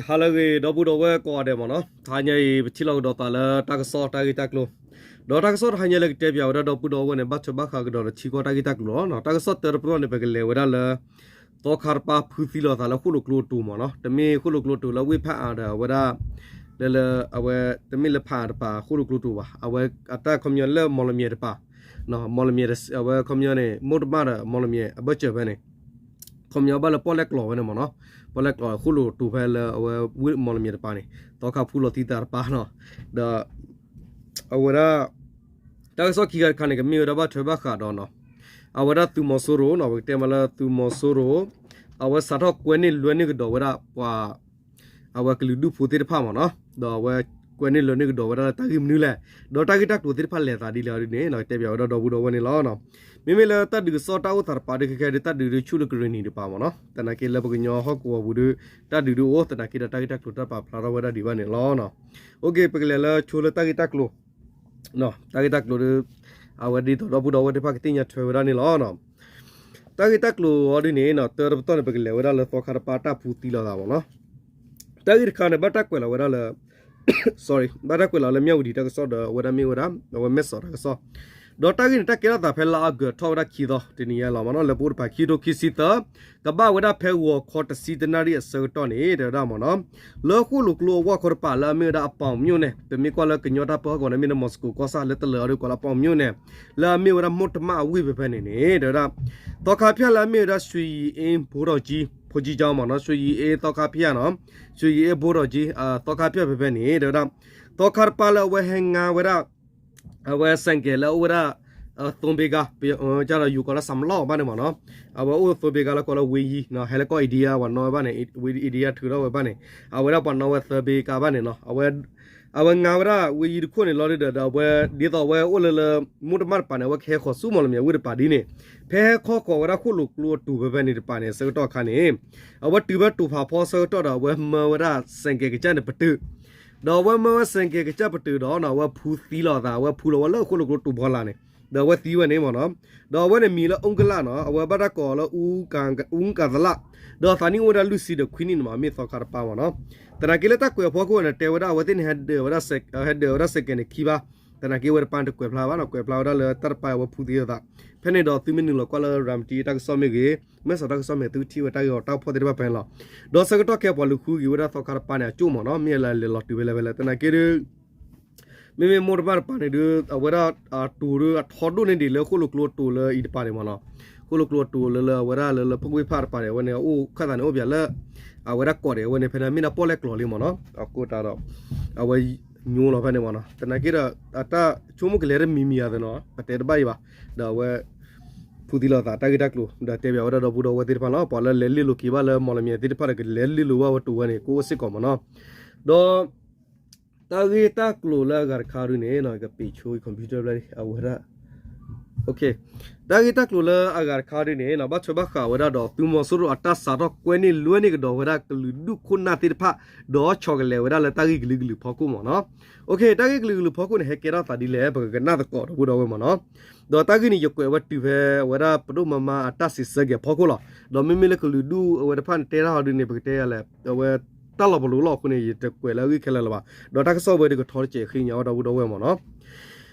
ဟါလၢအဂ့ၤ ဒီပုၢ်ဒီဝဲၢ်ကိးဂၤဒဲးမ့ၢ်နီၤ, တဟါညါအံၤ ပထံၣ်လိာ်ကဒီးသးလၢတၢ်ကစီၣ်တၢ်ဂ့ၢ်တၢ်ကျိၤ, ဒီးတၢ်ကစီၣ်တဟါညါလၢကတဲပၠးဝဲဒၣ်ဒီပုၢ်ဒီဝဲၢ်န့ၣ် ဘၣ်ထွဲဘၣ်ဃးကဒီးဒီးထံကီၢ်တၢ်ဂ့ၢ်တၢ်ကျိၤလီၤ. တၢ်ကစီၣ်တၢတပတီၢ်န့ၣ် ပကလဲၤဝဲဒၣ်လၢ သီခါတပၤဖုသံလိာ်သးလၢဃိၣ်လိာ်ကျိအတီၤမ့ၢ်နီၤ, တမ့ၢ်ဃိၣ်လိာ်ကျိအတီၤလၢဝ့ၢ်ဖးအါဒီးအဝဲဒၣ် လၢလၢ အဝဲ တမ့ၢ်လၢဖးအါတပၤဃိၣ်လိာ်ကျိအတီၤဘၣ်, အဝဲအတၢ်ခီပညီလၢမီၣ်လမၠဲၣ်တပၤ, မီၣ်လမၠဲၣ် အဝဲခီပညီန့ၣ် မိၢ်တမၣ်ဒီးမီၣ်လမၠဲၣ်အဘၢၣ်စၢၤဖဲန့ၣ် ခီပညီဘၣ်လၢပီၣ်လဲၣ်ကျိာ်ဖဲန့ၣ်မ့ၢ်နီၤ, ပီၣ်လဲၣ်ကျိာ်ဃိၣ်လိာ်တီၤဖဲလၢအဝဲဝ့ၢ်မီၣ်လမၠဲၣ်တပၤန့ၣ် သီခါဖုလီၤသံသးတပၤနီၤ, ဒီး အဝဲဒၣ် တၢ်ကစီၣ်ခံခါတခါန့ၣ် ကမ့ၢ်ဝဲဒၣ်ဘၣ်ထွဲဘၣ်ဃးဒီးနီၤ, အဝဲဒၣ်သုးမီၤစိရိၤနီၤ, ပကတဲမးလၢသုးမီၤစိရိၤ အဝဲစးထီၣ်ကွဲန့ၢ်လွဲန့ၢ်ကဒီးဝဲဒၣ်ပှၤ အဝဲကလုာ်ဒူၣ်ဖိသ့ၣ်တဖၣ်မ့ၢ်နီၤ, ဒီးအဝဲကွဲန့ၢ်လွဲန့ၢ်ကဒီးဝဲဒၣ်လၢတၢ်ဂ့ၢ်မနုၤလဲၣ်, ဒီးတၢ်ဂ့ၢ်တၢ်ကျိၤသ့ၣ်တဖၣ်လဲၤသးဒ်လဲၣ်ဒ်န့ၣ် ကတဲပၠးဝဲဒၣ်ဒီပုၢ်ဒီဝဲၢ်န့ၣ်လီၤ. မ့မ့ၢ်လၢတၢ်ဒုးကစီၣ်တၢ်အိၣ်သးတပၤဒုးခဲခဲဒုး တၢ်ဒုးဒုးဆူၣ်လၢကရ့ၣ်နံၤတပၤမ့ၢ်နီၤ, သနာ်က့လၢပကညီဟီၣ်ကဝီၤပူၤဒုး တၢ်ဒုးဒုးအိၣ် သနာ်က့ဒီးတၢ်ဂ့ၢ်တၢ်ကျိၤတၢ်ပာ်ဖျါထီၣ်ဝဲဒၣ်ဒံးဘၣ်န့ၣ်လီၤ. ပကလဲၤလၢဆိလၢတၢ်ဂ့ၢ်တၢ်ကျိၤ တၢ်ဂ့ၢ်တၢ်ကျိၤဒီး အဝဲဒ်သိးဒီပုၢ်ဒီဝဲၢ်သ့ၣ်တဖၣ်ကသ့ၣ်ညါထွဲဝဲဒၣ်န့ၣ်လီၤ. တၢ်ဂ့ၢ်တၢ်ကျိၤအီၤဒ်န့ၣ် တၢတပတီၢ်န့ၣ် ပကလဲၤဝဲဒၣ်လၢသီခါတပၤတၢ်ဖုသံလိာ်သးမ့ၢ်နီၤ, တၢ်ဂ့ၢ်တခါန့ၣ် ဘၣ်တၢ်ကွဲးလီၤဝဲဒၣ်လၢ sorry ဘၣ်တၢ်ကွဲးလီၤလၢမၠၣ်ဝတံၤတၢ်ကစီၣ်ဒီး အဝဲဒၣ်မ့ၢ်ဝဲဒၣ် အဝဲမဲၢ်စီးတၢ်ကစီၣ်, ဒီးတၢ်ဂ့ၢ်န့ၣ် တၢ်ကဲထီၣ်သးဖဲလါအီကူးထီၣ်ဝဲဒၣ်ခံသီ တနံၤညါလီၤမ့ၢ်နီၤ, လၢပအိၣ်တပၤခံကထိခံဆံသၢ ကဘၣ်ဝဲဒၣ်ဖဲဂီၤခီတဆံတနၣ်ရံၣ်အဆၢကတီၢ်န့ၣ် တဲဝဲဒၣ်မ့ၢ်နီၤ, လၢဃိၣ်လိာ်ကျိအဝ့ၢ်ခီတပၤလၢအမ့ၢ်ဝဲဒၣ်အပီးမၠိၣ်န့ၣ် ပမ့ၢ်ကွၢ်လၢကညီတၢ်ပၢဟီၣ်ကဝီၤန့ၣ် မ့ၢ်လၢမီၤစကိၤကီၢ်ဆၣ်လၢတလၢာ်အီၤဒ်ကွၢ်လၢအပီးမၠိၣ်န့ၣ် လၢအမ့ၢ်ဝဲဒၣ်မိၢ်တမၣ်အဝ့ၢ်ဖဲဖဲန့ၣ်န့ၣ် တဲဝဲဒၣ် သီခါဖၠၣ်လၢအမ့ၢ်ဝဲဒၣ် ရွှေရည်အင်းဘိတော်ကြီး ဘိုးကြီးကျောင်းမ့ၢ်နီၤ, ရွှေရည်အင်း သီခါဖၠၣ်နီၤ, ရွှေရည်အင်းဘိုတော်ကြီး သီခါဖၠၣ်ဖဲဖဲန့ၣ် တဲဝဲဒၣ် သီခါတပၤလၢအဝဲဟဲ ငါဝဲဒၣ် အဝဲ ဆိုင်ကယ် လၢအအိၣ်ဝဲဒၣ် သိဘ့ကါ ကဒီးယိၤကိးလၢ စၣ်မလီၢ် ဘၣ်န့ၣ်မ့ၢ်နီၤ, အဝဲအိၣ်သိဘ့ကါလၢကိးလၢ ဝ့ယံ ဟဲလၢကီၢ် India ပှၤနီၣ်ဝဲဘၣ်န့ၣ် India ထုးထီၣ်ဝဲဘၣ်န့ၣ် အဝဲဒၣ်ပှၤနီၣ်ဝဲသိဘ့ကါဘၣ်န့ၣ်နီၤ, အဝဲ အဝဲငါဝဲဒၣ် ဝ့ယံ တခိၣ်န့ၣ်လီၤဒီး ဒီးအဝဲ ဒ်သိးအဝဲအိၣ်လၢလၢ မိၢ်တမၣ်တပၤန့ၣ် အဝဲကဟဲဃီၤဆူမီၣ်လမၠဲၣ်ဝ့ၢ်တပၤဒ်န့ၣ်, ဖဲဟဲဃီၤဃီၤဝဲဒၣ်ဃိၣ်လိာ်ကျိအတီၤဖဲဖဲန့ၣ်တပၤန့ၣ် အဆၢကတီၢ်အခါန့ၣ် အဝဲတုၤဖဲတိၤဖးဖီအဆၢကတီၢ်ဒီး အဝဲမၢဝဲဒၣ် ဆိုင်ကယ် ကစၢ်န့ၣ်ပတုာ် ဒီးအဝဲမၢဝဲ ဆိုင်ကယ် ကစၢ်ပတုာ်ဒီးနီၤ အဝဲဖုသံလီၤအသး အဝဲဖုလီၤဝဲလၢဃိၣ်လိာ်ကျိတီၤဖီလာ်န့ၣ် ဒီးအဝဲသံဝဲန့ၣ်မ့ၢ်နီၤ, ဒီးအဝဲန့ၣ်မံၤလၢ အူကလၣ်နီၤ, အဝဲဘၣ်တၢ်ကိးလၢ အူကသလၣ်, ဒီးအသးနံၣ်အိၣ်ဝဲဒၣ်လွံၢ်ဆံဒီးခွံနံၣ်န့ၣ်မး မ့ၢ်သီခါတပၤမ့ၢ်နီၤ, သနာ်က့လၢတၢ်ကွဲးအဖီခိၣ်န့ၣ် တဲဝဲဒၣ်အဝဲသ့ၣ်န့ၣ် ဟဲဒၢးဝဲဒၣ် ဆိုင်ကယ် န့ၣ်ခံဘၣ်, သနာ်က့ဝဲတပၤန့ၣ်တကွဲးဖျါဘၣ်နီၤ, ကွဲးဖျါဝဲဒၣ်လၢတၢ်တပၤအဝဲဖုသံအသး, ဖဲန့ၣ်ဒီးသုမ့ၢ်နုာ်လီၤကွၢ်လၢ ရၤမတံ တၢ်ကစီၣ်မ့ၢ်ဂ့ၤ, မဲၢ်စီၤတၢ်ကစီၣ်မ့ၢ်ဂ့ၤ သုကထံၣ်ဝဲတၢ်ဂ့ၢ်အီၤတၢ်အိၣ်ဖှိၣ်သ့ၣ်တဖၣ်ဖဲန့ၣ်လီၤ, ဒီးဆၢကတီၢ်ခဲအံၤပှၤလူၤဃုက့ၤဝဲဒၣ်သီခါတပၤန့ၣ် အကၠိၣ်မ့ၢ်နီၤ, မ့ၢ်အလဲၤလဲၤလီၤတုၤဖဲလဲၣ်ဖဲလဲၣ်, သနာ်က့ဒီး မ့မ့ၢ်မိၢ်တမၣ်တပၤန့ၣ်ဒီး အဝဲဒၣ်အတီၤဒီးအထီဒိၣ်န့ၢ်ဒံးလၢဃိၣ်လိာ်ကျိအတီၤလၢအံၤတပၤန့ၣ်မ့ၢ်နီၤ, ဃိၣ်လိာ်ကျိအတီၤလၢလၢအဝဲဒၣ်လၢလၢပဝ့ၢ်ဖၣ်တပၤန့ၣ် အဝဲန့ၣ် အအိၣ်ခၣ်သးန့ၣ်အိၣ်ပၠးလၢ အဝဲဒၣ်ကိးဒဲး အဝဲန့ၣ် ဖဲန့ၣ်မ့ၢ်ဒၣ်ပီၣ်လဲၣ်ကျိာ်လံမ့ၢ်နီၤ, အဃိသတးဒီး အဝဲညိလီၤဖဲန့ၣ်မ့ၢ်နီၤ, သနာ်က့ဒီး အတၢ်ဆိကမိၣ်ကလဲၤတမံၤမံၤအသးနီၤ ပတဲတဘၣ်အံၤဘၣ်, ဒီးအဝဲ ဖုသံလီၤသးတၢ်ဂ့ၢ်တၢ်ကျိၤ ဒီးတဲပၠးဝဲဒၣ်ဒီပုၢ်ဒီဝဲၢ်သ့ၣ်တဖၣ်လီၤ, ပှၤလၢလဲၤလ့ၣ်လိာ်က့ၤဘၣ်လၢမီၣ်လမၠဲၣ်သ့ၣ်တဖၣ်ဒီး ကလဲၤလ့ၣ်လိာ်ဘၣ်ဝဲတိၤဝဲန့ၣ် ကအိၣ်စ့ၢ်ကီးမ့ၢ်နီၤ, ဒီး တၢ်ဂ့ၢ်တၢ်ကျိၤလၢအဂၤတခါဒုန့ၣ် ကပ့ၤဆိ computer အဝဲဒၣ် တၢ်ဂ့ၢ်တၢ်ကျိၤလၢအဂၤတခါဒုန့ၣ် ဘၣ်ထွဲဘၣ်ဃးဝဲဒၣ်ဒီး သုးမီၤစိရိၤအတၢ်စးထီၣ်ကွဲန့ၢ်လွဲန့ၢ်ကဒီးဝဲဒၣ်ကလုာ်ဒူၣ်ခိၣ်နၢ်သ့ၣ်တဖၣ် ဒီးဆီၣ်ကလဲၤဝဲဒၣ်လၢတၢ်ဂ့ၢ်ကလုာ်ကလုာ်ဖီခိၣ်မ့ၢ်နီၤ. တၢ်ဂ့ၢ်ကလုာ်ကလုာ်ဖီခိၣ်န့ၣ် ဟဲကဲထီၣ်သးဒ်လဲၣ် ပကကနၣ်သကိးဒီပုၢ်ဒီဝဲၢ်မ့ၢ်နီၤ. ဒီးတၢ်ဂ့ၢ်န့ၣ် ယကွဲးဝဲတုၤဖဲဝဲဒၣ်ပဒိၣ်မါမါအတၢ်စံးဆၢက့ၤအဖီခိၣ်လီၤ. ဒီးမ့မ့ၢ်လၢကလုာ်ဒူၣ်အဝဲတဖၣ်န့ၣ် တဲတၢ်ဟီဒုန့ၣ် ပကတဲယၤလဲၣ် အဝဲတၢ်လီၤပလိာ်လီၤအဃိန့ၣ် ယတကွဲးလၢအဂ့ၢ်ခဲလၢာ်လၢၤဘၣ်. ဒီးတၢ်ကစီၣ်ဝဲဒၣ်ကထီတစဲးဃ့ညါအီၣ်ဒီပုၢ်ဒီဝဲၢ်မ့ၢ်နီၤ.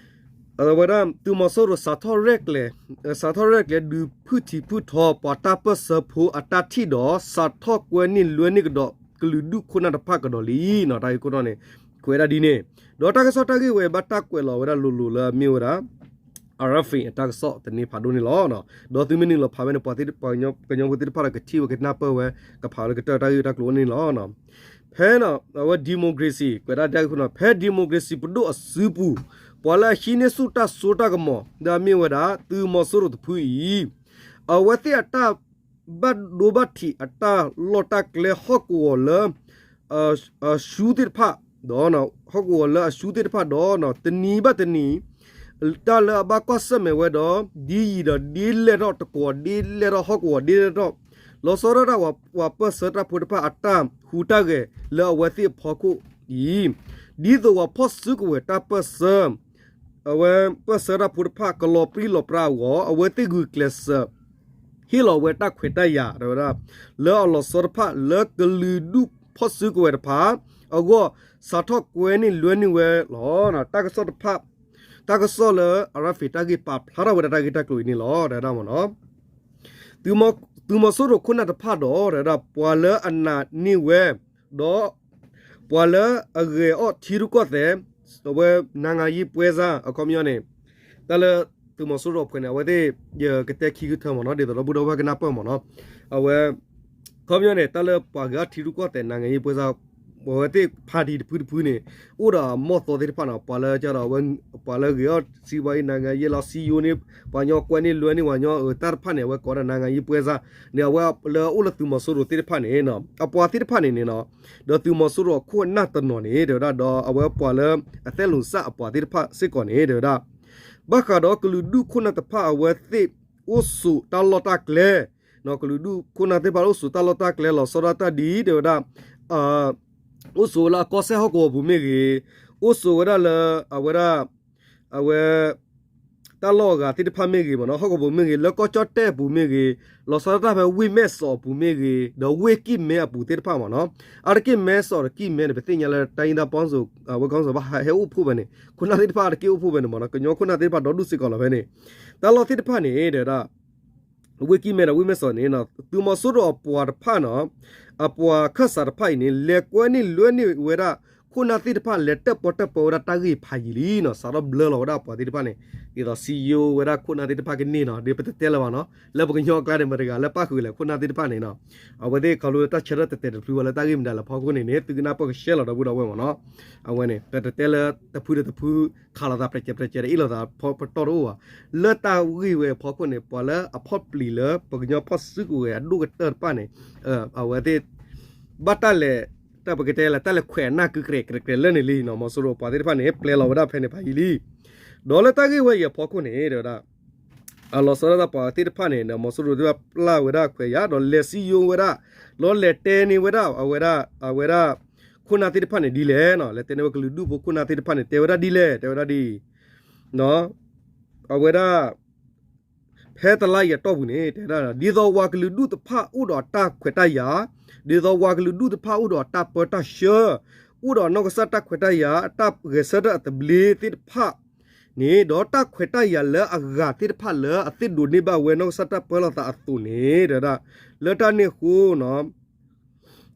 အဝဲဒၣ်သုးမီၤစိရိၤစးထီၣ်ရဲၣ်ကျဲၤ စးထီၣ်ရဲၣ်ကျဲၤဒုးဖုၣ်ထံးဖုၣ်ထီပှၤတၢ်ပၢၢ်ဆၢဖိအတၢ်ထံၣ်ဒီး စးထီၣ်ကွဲန့ၢ်လွဲန့ၢ်ကဒီးကလုာ်ဒူၣ်ခိၣ်နၢ်တဖၣ်ကဒီးလံနီၤ. တၢ်ဂ့ၢ်ခိၣ်တီန့ၣ် ကွဲးဒၣ်ဒ်န့ၣ် ဒီးတၢ်ကစီၣ်တၢ်ဂ့ၢ်ဝဲဘၣ်တၢ်ကွဲးလီၤဝဲဒၣ်လိၤလိၤလၢအမ့ၢ်ဝဲဒၣ် RFA အတၢ်ကစီၣ်သန့ဖးဒိၣ်န့ၣ်လီၤ. ဒီးသုမ့ၢ်နုာ်လီၤဖးဝဲန့ၣ် ပှၤကညီဖိသ့ၣ်တဖၣ်ဒီးကထံၣ်ဝဲကနၢ်ပၢၢ်ဝဲ ကဖးဝဲလၢကတၢၢ်တၢ်ဂ့ၢ်တၢ်ကျိၤန့ၣ်လီၤ. ဖဲအဝဲ democracy ကွဲးဒၣ်တၢ်ဂ့ၢ်ခိၣ်တီ ဖဲ democracy ပဒိၣ်အစုပူၤ ပှၤလၢအဟံးန့ၢ်ဆူၣ်တၢ်စိတၢ်ကမီၤ လၢအမ့ၢ်ဝဲဒၣ် သုးမီၤစိရိၤတဖုအံၤ အဝဲသ့ၣ်အတၢ်ဘၣ်ဒိဘၣ်ထံးအတၢ်လီၢ်တၢ်ကျဲဟီၣ်ကဝီၤလၢ အဆူသ့ၣ်တဖၣ်ဒီး ဟီၣ်ကဝီၤလၢအဆူသ့ၣ်တဖၣ်ဒီး တနံၤဘၣ်တနံၤ တၢ်လၢအဘၣ်ကွၢ်ဆၢၣ်မဲာ်ဝဲဒီး ဒ်ယံာ်ဒီးဒ်လဲၢ်ထီၣ်တကဝီၤဒ်လဲၢ်ထီၣ်ဟီၣ်ကဝီၤဒ်လဲၢ်ထီၣ် လီၤဆီဒၣ်တၢ်ပှၤပၢၢ်ဆၢတၢ်ဖိတဖၣ်အတၢ်ဟူးတၢ်ဂဲၤလၢအဝဲသ့ၣ်အဖီခိၣ်အံၤ ဒ်သိးပှၤဖီၣ်စုကဝဲၤတၢ်ပၢၢ်ဆၢ အဝဲပၢၢ်ဆၢတၢ်ဖိတဖၣ်ကလီၤပြံလီၤပြါအဂီၢ် အဝဲသ့ၣ်ဂုာ်ကျဲးစၢး ဟ့ၣ်လီၤဝဲတၢ်ခွဲးတၢ်ယာ် တဲဝဲဒၣ် လၢအလီၤဆီတဖၣ်လၢကလုာ်ဒူၣ် ဖီၣ်စုကဝဲၤတဖၣ်အဂီၢ် စးထီၣ်ကွဲန့ၢ်လွဲန့ၢ်ဝဲလီၤ. တၢ်ကစီၣ်တဖၣ်, တၢ်ကစီၣ်လၢ RFA တၢ်ဂ့ၢ်ပာ်ဖျါထီၣ်ဝဲဒၣ်တၢ်ဂ့ၢ်တၢ်ကျိၤအံၤန့ၣ်လီၤ တဲဝဲဒၣ်မ့ၢ်နီၤ. သုးမီၤစိရိၤခိၣ်နၢ်တဖၣ်ဒီး တဲဝဲဒၣ် ပှၤလၢအနာ်န့ၢ်ဝဲ ဒီး ပှၤလၢအဂဲၤအီၣ်ထံရူၢ်ကီၢ်သဲး အဝဲ နါငါယ့ၢ်ပွဲစား အခီပညီန့ၣ် တၢ်လၢသုးမီၤစိရိၤအဖှဲးန့ၣ် အဝဲသ့ၣ် ယကတဲခံကထၢမ့ၢ်နီၤ ဒ်သိးဒီပုၢ်ဒီဝဲၢ်ကနၢ်ပၢၢ်မ့ၢ်နီၤ. အဝဲ အခီပညီန့ၣ် တၢ်လၢပှၤဂဲၤအီၣ်ထံရူၢ်ကီၢ်သဲး နါငါယ့ၢ်ပွဲစား အဝဲသ့ၣ် party တဖုတဖုန့ၣ် အိၣ်ဒီးအမီၢ်သီသ့ၣ်တဖၣ်နီၤ ပှၤလၢကဒီး ပှၤလၢဂဲၤအီၣ်စံးဝါအံၤ နါငါယ့ၢ်လီၤ စံယိန့ၣ် ပှၤညီကွဲန့ၢ်လွဲန့ၢ်ပှၤညီ တၢ်တဖၣ်န့ၣ် အဝဲကိးဒၣ် နါငါယ့ၢ်ပွဲစား န့ၣ် အဝဲလၢအအိၣ်လၢသုးမီၤစိရိၤသ့ၣ်တဖၣ်န့ၣ် အပှၤသ့ၣ်တဖၣ်န့ၣ်န့ၣ်နီၤ ဒီးသုးမီၤစိရိၤအခိၣ်အနၢ်တနီၤန့ၣ် တဲဝဲဒၣ် ဒီးအဝဲပှၤလၢအသဲလိာ်စၢ်အပှၤသ့ၣ်တဖၣ်စ့ၢ်ကီးန့ၣ် တဲဝဲဒၣ် ဘၣ်ဃးဒီးကလုာ်ဒူၣ်ခိၣ်နၢ်တဖၣ်အဝဲသ့ၣ်အိၣ်ဆိးတၢ်လီၢ်တၢ်ကျဲ ကလုာ်ဒူၣ်ခိၣ်နၢ်သ့ၣ်တဖၣ်အိၣ်ဆိးတၢ်လီၢ်တၢ်ကျဲ လီၤဆီဒၣ်တၢ်ဒ် တဲဝဲဒၣ် အိၣ်ဆိးဝဲလၢအကီၢ်စဲၣ်ဟီၣ်ကဝီၤပူၤမ့ၢ်ဂ့ၤ, အိၣ်ဆိးဝဲဒၣ်လၢ အဝဲဒၣ် အဝဲ တၢ်လီၢ်အဂၤသ့ၣ်တဖၣ်မ့ၢ်ဂ့ၤမ့ၢ်နီၤ ဟီၣ်ကဝီၤပူၤမ့ၢ်ဂ့ၤ လၢကီၢ်ကၠီၣ်တဲၣ်အပူၤမ့ၢ်ဂ့ၤ, လီၤဆီဒၣ်တၢ်ဖဲဝ့ၢ်မဲၢ်စီးအပူၤမ့ၢ်ဂ့ၤ ဒီးဝ့ၢ်ကံၢ်မဲအပူၤသ့ၣ်တဖၣ်မ့ၢ်နီၤ. အါတက့ၢ်မဲၢ်စီးဒီးကံၢ်မဲန့ၣ် ပသ့ၣ်ညါလၢတၢ်အ့ၣ်တၢ်ပီစ့ၢ် အဝဲကီၢ်စဲၣ်ဘၣ်ဟဲအိၣ်ဖှိၣ်ဖဲန့ၣ် ခိၣ်နၢ်သ့ၣ်တဖၣ်အါတက့ၢ်အိၣ်ဖှိၣ်ဖဲန့ၣ်မ့ၢ်နီၤ ကညီခိၣ်နၢ်သ့ၣ်တဖၣ်ဒီဒူၣ်စ့ၢ်ကီးလီၤဖဲန့ၣ် တၢ်လီၢ်သ့ၣ်တဖၣ်န့ၣ် တဲဝဲဒၣ် ဝ့ၢ်ကံၢ်မဲဒီးဝ့ၢ်မဲၢ်စီးန့ၣ် သုးမီၤစိရိၤအပှၤတဖၣ်နီၤ အပှၤခၢၣ်စးတဖၣ်အံၤန့ၣ် လဲၤကွဲန့ၢ်လွဲန့ၢ်ဝဲဒၣ် ခိၣ်နၢ်သ့ၣ်တဖၣ် လဲၤတၢၣ်ပီၣ်တၢၣ်ပီဝဲဒၣ်တၢ်ဂ့ၢ်ဖးယံာ်လံနီၤ စးထီၣ်ဘျၢလီၤဝဲဒၣ်အပှၤသ့ၣ်တဖၣ်န့ၣ် ဒ်သိးစံယိဝဲဒၣ်ခိၣ်နၢ်သ့ၣ်တဖၣ်ကန့ၢ်နီၤ ဒ်ပတတဲလၢၤဘၣ်နီၤ လၢပကညီအကျါန့ၣ် မတၤတဂၤလၢပၣ်ဃုာ်လဲၣ် ခိၣ်နၢ်သ့ၣ်တဖၣ်န့ၣ်နီၤ အဝဲသ့ၣ်ခီဖျိလၢတၢ်ဆၢထၢၣ်တဲာ်တဲာ်တဖုဝဲလၢတၢ်ဂ့ၢ်မတၤလဲၣ်ဖီခိၣ်န့ၣ်န့ၣ် သုကနၢ်ပၢၢ်ကရှဲလီၤဒီပုၢ်ဒီဝဲၢ်မ့ၢ်နီၤ အဝဲန့ၣ် ပတတဲလၢတဖုဒီးတဖု ခးလိာ်သးပြဲးကဲးပြဲးကဲးဒီးအ့ၣ်လိာ်သးဖီပတီၢ်တအိၣ်ဘၣ် လၢတၢ်ဂ့ၢ်ဝဲအဖီခိၣ်န့ၣ် ပှၤလၢအဖီၣ်ပျံၤလၢပကညီဖီၣ်စုကဝဲၤအဒိၣ်ကတၢၢ်တဖၣ်န့ၣ် အဝဲသ့ၣ် ဘၣ်တၢ်လဲၤ တၢ်ပကတဲလၢတၢ်လဲၤခွဲးအနၢ်ကုကြဲးကြဲးလၢန့ၣ်လံနီၤ မီၤစိရိၤပှၤသ့ၣ်တဖၣ်န့ၣ် ပျဲလီၤဝဲဒၣ်ဖဲန့ၣ်ဖးယံာ်လံ ဒီးလၢတၢ်ဂ့ၢ်ဝဲအံၤအဖီခိၣ်န့ၣ် တဲဝဲဒၣ် အလီၤဆီဒၣ်တၢ်ပှၤသ့ၣ်တဖၣ်န့ၣ် မီၤစိရိၤသ့ၣ်တဖၣ်ပျၢ်ဝဲဒၣ်ခွဲးယာ် ဒီးလဲၤစံယိဝဲဒၣ် ဒီးလဲၤတဲန့ၢ်ဝဲဒၣ် အဝဲဒၣ် အဝဲဒၣ် ခိၣ်နၢ်သ့ၣ်တဖၣ်န့ၣ်ဒ်လဲၣ်နီၤ လဲၤတဲန့ၢ်ဝဲကလုာ်ဒူၣ်ဖိခိၣ်နၢ်သ့ၣ်တဖၣ်န့ၣ် တဲဝဲဒၣ်ဒ်လဲၣ် တဲဝဲဒၣ်ဒ်အံၤ အဝဲဒၣ် ဖဲတလါအံၤအတီၢ်ပူၤန့ၣ် တဲဝဲဒၣ် ဒ်သိးဝၤကလုာ်ဒူၣ်တဖၣ်အိၣ်ဒီးအတၢ်ခွဲးတၢ်ယာ်, ဒ်သိးဝၤကလုာ်ဒူၣ်တဖၣ်အိၣ်ဒီးအတၢ်ပၢတၢ်ဆှၢ, အိၣ်ဒီးနီၢ်ကစၢ်တၢ်ခွဲးတၢ်ယာ် အတၢ်ဂဲၤဆၢထၢၣ်အသဘျ့သ့ၣ်တဖၣ်န့ၣ် ဒီးတၢ်ခွဲးတၢ်ယာ်လၢအဂၤသ့ၣ်တဖၣ်လၢအသ့ၣ်ဒိးန့ၢ်ဘၣ်ဝဲနီၢ်ကစၢ်တၢ်ပၢလီၤသးအသိးန့ၣ် တဲဝဲဒၣ် လၢတၢ်န့ၣ်အဃိ လၢ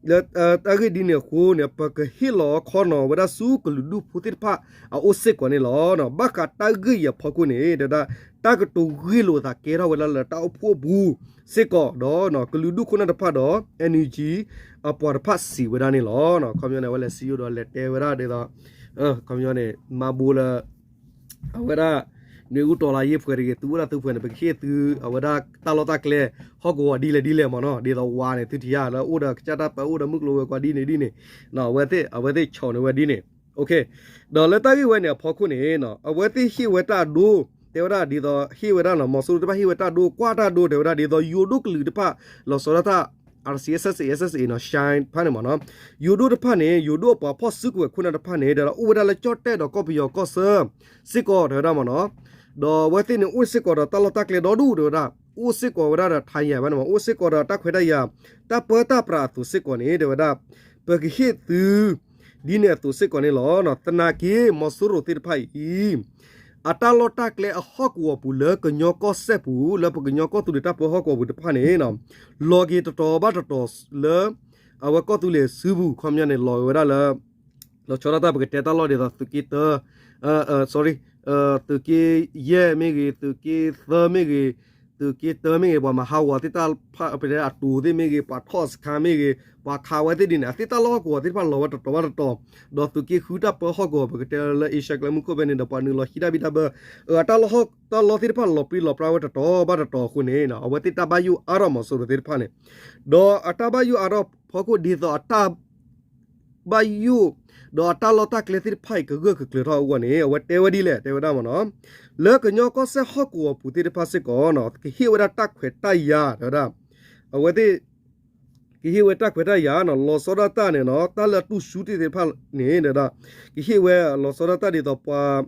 တၢ်ဂ့ၢ်ဒ်န့ၣ်အဃိန့ၣ် ပကဟ့ၣ်လီၤခီနီၤဝဲဒၣ်ဆူကလုာ်ဒူၣ်ဖိသ့ၣ်တဖၣ်အအိၣ်စ့ၢ်ကီးန့ၣ်လီၤ. ဘၣ်ဃးတၢ်ဂ့ၢ်အံၤအဖီခိၣ်န့ၣ် တဲဝဲဒၣ် တၢ်ကတိၤဂ့ၢ်လိာ်သးကဲထီၣ်ဝဲဒၣ်လၢတၢ်အိၣ်ဖှိၣ်အပူၤစ့ၢ်ကီးဒီး ကလုာ်ဒူၣ်ခိၣ်နၢ်တဖၣ်ဒီး NUG အပှၤတဖၣ်စံးဝဲဒၣ်န့ၣ်လီၤ. ခီပညီန့ၣ် အဝဲလဲၤစံယိဒီးလဲၤတဲဝဲဒၣ်ဒ်သိး ခီပညီန့ၣ် မၤဘိလၢ အဝဲဒၣ် နွံအူတီၤလၢယ့ၢ်ဖှဲးတဂ့ၤ သုအိၣ်ဒၣ်သုဖှဲးန့ၣ် ပကဟ့ၣ်သု အဝဲဒၣ်တၢ်လီၢ်တၢ်ကျဲ ဟီၣ်ကဝီၤဒ်လဲၣ်ဒ်လဲၣ်မ့ၢ်နီၤ ဒ်သိးဝၤန့ၣ် သုထံၣ်ဧါ လၢအိၣ်ဒီးကစၢ်တၢ်ပၢအိၣ်ဒီးမုၢ်ကျိၤဝဲၤကွာ်ဒ်န့ၣ်ဒ်န့ၣ် အဝဲသ့ၣ် အဝဲသ့ၣ်ဆီၣ်န့ၢ်ဝဲဒ်န့ၣ် ဒီးလၢတၢ်ဂ့ၢ်ဝဲန့ၣ်အဖီခိၣ်န့ၣ် အဝဲသ့ၣ်ဟ့ၣ်ဝဲတၢ်အဒိ တဲဝဲဒၣ်ဒ်သိးဟ့ၣ်ဝဲဒၣ်နီၤ မီၤစိရိၤသ့ၣ်တဖၣ်ဟ့ၣ်ဝဲတၢ်အဒိ ကွၢ်တၢ်အဒိ တဲဝဲဒၣ်ဒ်သိးယိၤဒိၣ်ကလုာ်တဖၣ် လီၤဆီဒၣ်တၢ် RCSS SSA နီၤ Shan တဖၣ်န့ၣ်မ့ၢ်နီၤ ယိၤဒိၣ်တဖၣ်န့ၣ် ယိၤဒိၣ်အပှၤဖီၣ်စုကဝဲၤခိၣ်နၢ်တဖၣ်န့ၣ် တဲဝဲဒၣ်အိၣ်ဝဲဒၣ်လၢကၠီၣ်တဲၣ်ဒီးကီၢ်ပယီၤကီၢ်ဆၢ စ့ၢ်ကီး တဲဝဲဒၣ်မ့ၢ်နီၤ ဒီးအဝဲသ့ၣ်န့ၣ်အိၣ်စ့ၢ်ကီးဒီးတၢ်လီၢ်တၢ်ကျဲဒီဒူၣ် တဲဝဲဒၣ် အိၣ်စ့ၢ်ကီးဝဲဒၣ်ဒီး ထါယၤ ဘၣ်န့ၣ်မ့ၢ် အိၣ်စ့ၢ်ကီးဒီးတၢ်ခွဲးတၢ်ယာ် တၢ်ပၢတၢ်ပြးအသိးစ့ၢ်ကီးန့ၣ် တဲဝဲဒၣ် ပကဟ့ၣ်သု ဒ်န့ၣ်အသိးစ့ၢ်ကီးန့ၣ်လီၤ. သနာ်က့ မီၤစိရိၤသ့ၣ်တဖၣ်အံၤ အတၢ်လီၢ်တၢ်ကျဲအဟီၣ်ကဝီၤပူၤလၢကညီကီၢ်စဲၣ်ပူၤ လၢပကညီကီၢ်သူလ့ၤတၢ်ပၢဟီၣ်ကဝီၤပူၤတဖၣ်န့ၣ် လီၤက့ၤတတီၤဘၣ်တတီၤလၢ အဝဲကီၢ်သူလ့ၤစုပူၤ ခီပညီန့ၣ် လီၤဝဲဒၣ်လၢ လီၤဆီဒၣ်တၢ်ပကတဲတၢ်လီၢ်ဒ်သိးသုးက့တၢ sorry သုးက့ယဲၢ်မ့ၢ်ဂ့ၤ သုးက့သၢမ့ၢ်ဂ့ၤ သုးက့တၢမ့ၢ်ဂ့ၤ ပှၤမၤဟးဂီၤသ့ၣ်တဖၣ် ပတဲအတိၤသ့ၣ်မ့ၢ်ဂ့ၤ ပှၤထီၣ်စခါမ့ၢ်ဂ့ၤ ပှၤခးဝဲသ့ၣ်ဒ်န့ၣ် အသ့ၣ်တၢ်လီၢ်ဟီၣ်ကဝီၤသ့ၣ်တဖၣ်လီၤဝဲတတီၤဘၣ်တတီၤ ဒီးသုးက့ဃုတၢ်ပၢဟီၣ်ကဝီၤ ပကတဲလၢအ့ရှါကျဲမုၢ်ခိၣ်ဖဲန့ၣ်ဒီး ပှၤနုာ်လီၤဟံးတၢ်ဘံၣ်တၢ်ဘၢ အတၢ်လီၢ်သ့ၣ်တဖၣ်လီၤပြံလီၤပြါဝဲတတီၤဘၣ်တတီၤအဃိန့ၣ် အဝဲသ့ၣ်တၢ်ဘၣ်ယိၣ်အါထီၣ်မီၤစိရိၤသ့ၣ်တဖၣ်န့ၣ် ဒီးအတၢ်ဘၣ်ယိၣ်အါထီၣ်ဖီခိၣ်ဒ်သိးအတၢ် ဘၣ်ယိၣ် ဒီးအတၢ်လီၢ်တၢ်ကျဲသ့ၣ်တဖၣ်အံၤ ကဂၢၢ်ကကျၢၤထီၣ်အဂီၢ်န့ၣ် အဝဲတဲဝဲဒ်လဲၣ် တဲဝဲဒၣ်မ့ၢ်နီၤ လၢကညီကီၢ်စဲၣ်ဟီၣ်ကဝီၤပူၤသ့ၣ်တဖၣ်စ့ၢ်ကီး ကဟ့ၣ်ဝဲဒၣ်တၢ်ခွဲးတၢ်ယာ် တဲဝဲဒၣ် အဝဲသ့ၣ် ကဟ့ၣ်ဝဲတၢ်ခွဲးတၢ်ယာ်နီၤ လီၤဆီဒၣ်တၢ်န့ၣ်နီၤ တၢ်လၢအတူၢ်ဆူၣ်သ့ၣ်တဖၣ်န့ၣ် ကဟ့ၣ်ဝဲလီၤဆီဒၣ်တၢ်ဒ်သိးပှၤ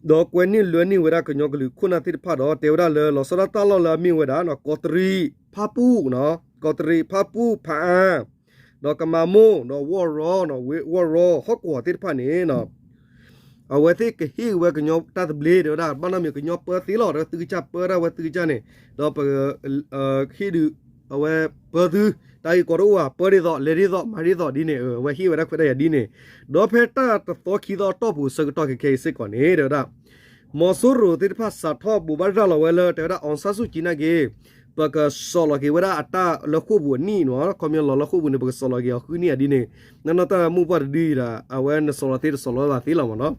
ဒီးကွဲန့ၢ်လွဲန့ၢ်ဝဲဒၣ်ကညီကလုာ်ခိၣ်နၢ်သ့ၣ်တဖၣ်ဒီး တဲဝဲဒၣ်လၢလီၤဆီဒၣ်တၢ်လီၢ်လၢအမ့ၢ်ဝဲဒၣ် ကီးတရံး ဖၣ်ပူၣ် ကီးတရံး ဖၣ်ပူၣ် ဖၣ်အၣ် ဒီးကမၤမိၢ် ဒီးဝီၢ်ရီ ဝီၢ်ရီ ဟီၣ်ကဝီၤသ့ၣ်တဖၣ်န့ၣ် အဝဲသ့ၣ်ကဟ့ၣ်ဝဲကညီတၢ်သဘျ့ တဲဝဲဒၣ် ဘၣ်နီတမံၤကညီပၢသ့လီၤ ဒီးသုကစၢ်ပၢတၢ်ဝဲသုကစၢ်န့ၣ် ဒီးပဟ့ၣ်ဒုး အဝဲပၢသု တၢ်ဂ့ၢ်ကီတအိၣ်ဘၣ် ပၢဒ်သိး လဲၤဒ်သိး မၤဒ်သိးဒ်န့ၣ် အဝဲဟ့ၣ်ဝဲဒၣ်ခွဲးတၢ်ယာ်ဒ်န့ၣ် ဒီးဖဲတၢ်တသီခံသီအတီၢ်ပူၤအဆၢကတီၢ်ခဲခဲအံၤစ့ၢ်ကီးန့ၣ် တဲဝဲဒၣ် မီၤစိရိၤသ့ၣ်တဖၣ်စးထီၣ်ဘိးဘၣ်ရၤလီၤဝဲလၢ တဲဝဲဒၣ် အောင်ဆန်းစုကြည် နာ်က့ ပကစိာ်လီၤက့ၤဝဲဒၣ်အတၢ်လၢဃိာ်ပူၤအနံၣ်နီၤ ခီပညီလီၤလၢဃိာ်ပူၤန့ၣ် ပကစိာ်လီၤက့ၤအီၤဃုနံၣ်အဒ်န့ၣ် နနီၢ်တၢ်မုၢ်ပှၢ်တဒုအံၤဒီး အဝဲနစိာ်လီၤသ့တစိာ်လီၤဘၣ်သ့လီၤမ့ၢ်နီၤ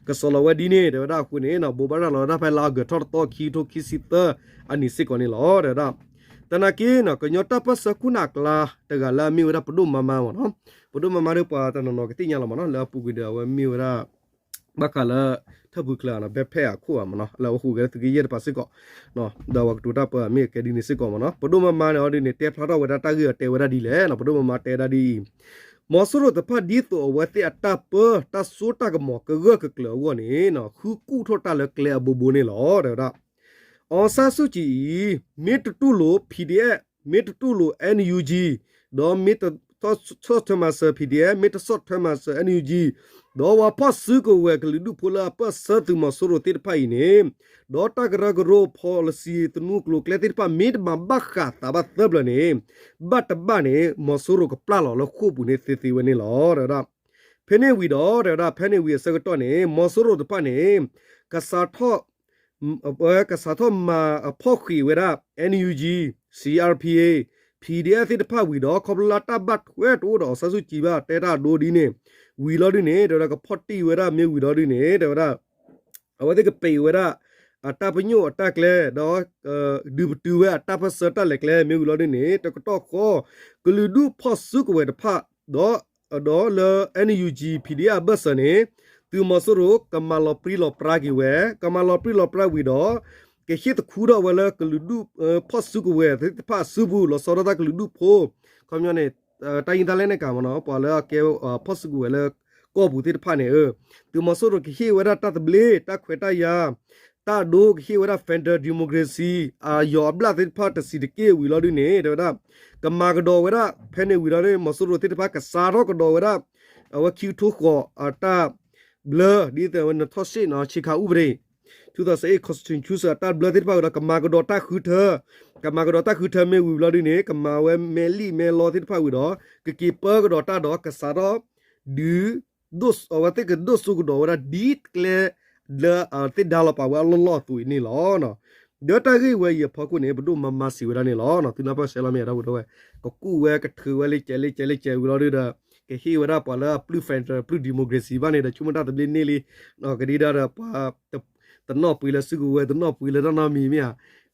ကစိာ်လီၤဝဲဒ်န့ၣ် တဲဝဲဒၣ်အဃိန့ၣ် ဘိးဘၣ်ရၤလီၤဝဲဒၣ်ဖဲလါအီကူးထီၣ်တသီခံကထိခံဆံသၢအနံၤစ့ၢ်ကီးန့ၣ်လီၤ တဲဝဲဒၣ် သနာ်က့နီၤ ကညီတၢ်ပၢၢ်ဆၢခိၣ်နၢ်အကျါ တဂၤလၢအမ့ၢ်ဝဲဒၣ်ပဒိၣ်မါမါမ့ၢ်နီၤ ပဒိၣ်မါမါဒီးပှၤတနီၤနီၤကသ့ၣ်ညါလီၤမ့ၢ်နီၤ လၢအပူၤကွံာ်ဒီးအဝဲမ့ၢ်ဝဲဒၣ် ဘၣ်ဃးလၢ ထၢၣ်ဖုချၢနီၤ ဘဲဖဲအခိၣ်မ့ၢ်နီၤ လၢအဝဲဟူးဂဲၤလၢသုးက့ယဲၢ်တပၤစ့ၢ်ကီး ဒီးပှၤကတိၤတၢ်ပၢအမ့ၢ်ကဲဒ်န့ၣ်စ့ၢ်ကီးမ့ၢ်နီၤ ပဒိၣ်မါမါန့ၣ်အီၤဒ်န့ၣ် တဲဖျါထီၣ်ဝဲဒၣ်တၢ်ဂ့ၢ်အီၤတဲဝဲဒၣ်ဒ်လဲၣ်နီၤ ပဒိၣ်မါမါတဲဒၣ်ဒ်အံၤ မီၤစိရိၤတဖၣ်ဒ်သိးအဝဲသ့ၣ်အတၢ်ပၢ တၢ်စိတၢ်ကမီၤကဂၢၢ်ကကျၢၤအဂီၢ်န့ၣ် ဃုကူၣ်ထီၣ်တၢ်လၢကျဲအဘိဘိန့ၣ်လီၤ တဲဝဲဒၣ် အောင်ဆန်းစုကြည် အံၤ မ့ၢ်တတူၢ်လိာ် PDF မ့ၢ်တတူၢ်လိာ် NUG ဒီးမ့ၢ်တဆီၣ်ထွဲမၤစၢၤ PDF မ့ၢ်တဆီၣ်ထွဲမၤစၢၤ NUG ဒီးပှၤဖီၣ်စုကဝဲၤကလုာ်ဒူၣ်ဖိလၢအပၢၢ်ဆၢသုးမီၤစိရိၤသ့ၣ်တဖၣ်အံၤန့ၣ် ဒီးတၢ်ကရၢကရိ policy သနူကျိၤကျဲသ့ၣ်တဖၣ် မ့ၢ်တမၤဘၣ်ဃးသးဘၣ်သၢပျၢၤန့ၣ် ဘၣ်တဘၣ်န့ၣ် မီၤစိရိၤကပျၢ်လီၤလၢဃိာ်ပူၤန့ၣ်သ့သ့ဝဲန့ၣ်လီၤ တဲဝဲဒၣ် ဖဲန့ၣ်ဝံၤဒီး တဲဝဲဒၣ် ဖဲန့ၣ်ဝံၤအဆၢကတီၢ်န့ၣ် မီၤစိရိၤတဖၣ်န့ၣ် ကစးထီၣ် ဝဲကစးထီၣ်မၤအဖီၣ်ဃံးဝဲဒၣ် NUG, CRPA, PDF သ့ၣ်တဖၣ်ဝံၤဒီး ခီဖျိလၢတၢ်ဘၣ်ထွဲတအိၣ်ဒီး အောင်ဆန်းစုကြည် ဘၣ်တဲတၢ်အဒိဒ်န့ၣ် ဝံၤလီၤဒ်န့ၣ် တဲဝဲဒၣ်ကဖီၣ်တံၢ်ဝဲဒၣ်မ့ၢ်ဝံၤလီၤဒ်န့ၣ် တဲဝဲဒၣ် အဝဲသ့ၣ်ကပံာ်ဝဲဒၣ် အတၢ်ပညိၣ်အတၢ်ကျဲ ဒီး ဒုးပတုာ်ဝဲအတၢ်ပၢၢ်ဆၢတၢ်လဲၤကျဲမ့ၢ်ဝံၤလီၤဒ်န့ၣ် တကတီၢ်ဃီ ကလုာ်ဒူၣ်ဖီၣ်စုကဝဲၤတဖၣ် ဒီး ဒီးလၢ NUG PDF အဘၢၣ်စၢၤန့ၣ် သုးမီၤစိရိၤကမၤလီၤပြံလီၤပြါက့ၤဝဲ ကမၤလီၤပြံလီၤပြါဝံၤဒီး ကဟ့ၣ်သခူထီၣ်ဝဲလၢကလုာ်ဒူၣ် ဖီၣ်စုကဝဲၤသ့ၣ်တဖၣ်အစုပူၤ လီၤဆီဒၣ်တၢ်ကလုာ်ဒူၣ်ဖိ ခီပညီန့ၣ် တၢ်ယံၤတၢ်လဲၣ်န့ၣ်ကမ့ၢ်နီၤ ပှၤလၢအကဲ ဖီၣ်စုကဝဲၤလၢ ကီၢ်ပူၤသ့ၣ်တဖၣ်န့ၣ် သုးမီၤစိရိၤကဟ့ၣ်ဝဲဒၣ်တၢ်သဘျ့ တၢ်ခွဲးတၢ်ယာ် တၢ်အဒိကဟ့ၣ်ဝဲဒၣ် federal democracy အယီၤအဘျၣ်သ့ၣ်တဖၣ်တဆံးတက့ၢ်ဝံၤလီၤဒ်န့ၣ် တဲဝဲဒၣ် ကမၤကဒီးဝဲဒၣ် ဖဲန့ၣ်ဝံၤလီၤဒ်န့ၣ် မီၤစိရိၤသ့ၣ်တဖၣ်ကစးထီၣ်ကဒီးဝဲဒၣ် အဝဲခံကထိဃီၤအတၢ်ဘျၢ ဒ်သိးဝဲ နထီၣ်ရှ့ၣ်နီၤ ဆ့ခးအူပဒ့ two thousand eight constitution အတၢ်ဘျၢသ့ၣ်တဖၣ်ဝံၤဒီး ကမၤကဒီးတၢ်ဃုထၢ ကမၤကဒီးတၢ်ဃုထၢမ့ၢ်ဝံၤဘျီဒ်န့ၣ် ကမၤဝဲမဲာ်လံာ်မဲာ်လီသ့ၣ်တဖၣ်ဝံၤဒီး ကက့ၤပၢကဒီးတၢ်ဒီးကစးထီၣ် ဒုး အဝဲသ့ၣ်ကဒိၣ်စိကဒီးဝဲဒၣ်ဒ်ကျဲ လၢသ့ၣ်ဒါလီၤပာ်ဝဲအလီၢ်လီၢ်အသိးအံၤန့ၣ်လီၤ. ဒီးတၢ်ဂ့ၢ်ဝဲအံၤအဖီခိၣ်န့ၣ် ပဒိၣ်မၤမၤစံးဝဲဒၣ်န့ၣ်လီၤ. သုနၢ်ပၢၢ်ဆှၢလီၤမ့ၢ်အဒီပုၢ်ဒီဝဲၢ် ကကူၣ်ဝဲကထုးဝဲလၢကဲးလၢကဲးလၢကဲးဝံၤလီၤဒုးဒီး ကဟ့ၣ်ဝဲဒၣ်ပှၤလၢအပျုၢ် federal ပျုၢ် democracy ဘၣ်န့ၣ်ဒီး ဆိကမိၣ်တၢ်သဘျ့န့ၢ်လံ ကဒံဒါဒီးပှၤ တနီၣ်ပှ့ၤလၢစုကဝဲၤ တနီၣ်ပှ့ၤလၢတၢ်နီတမံၤမ့ၢ်ဧါ,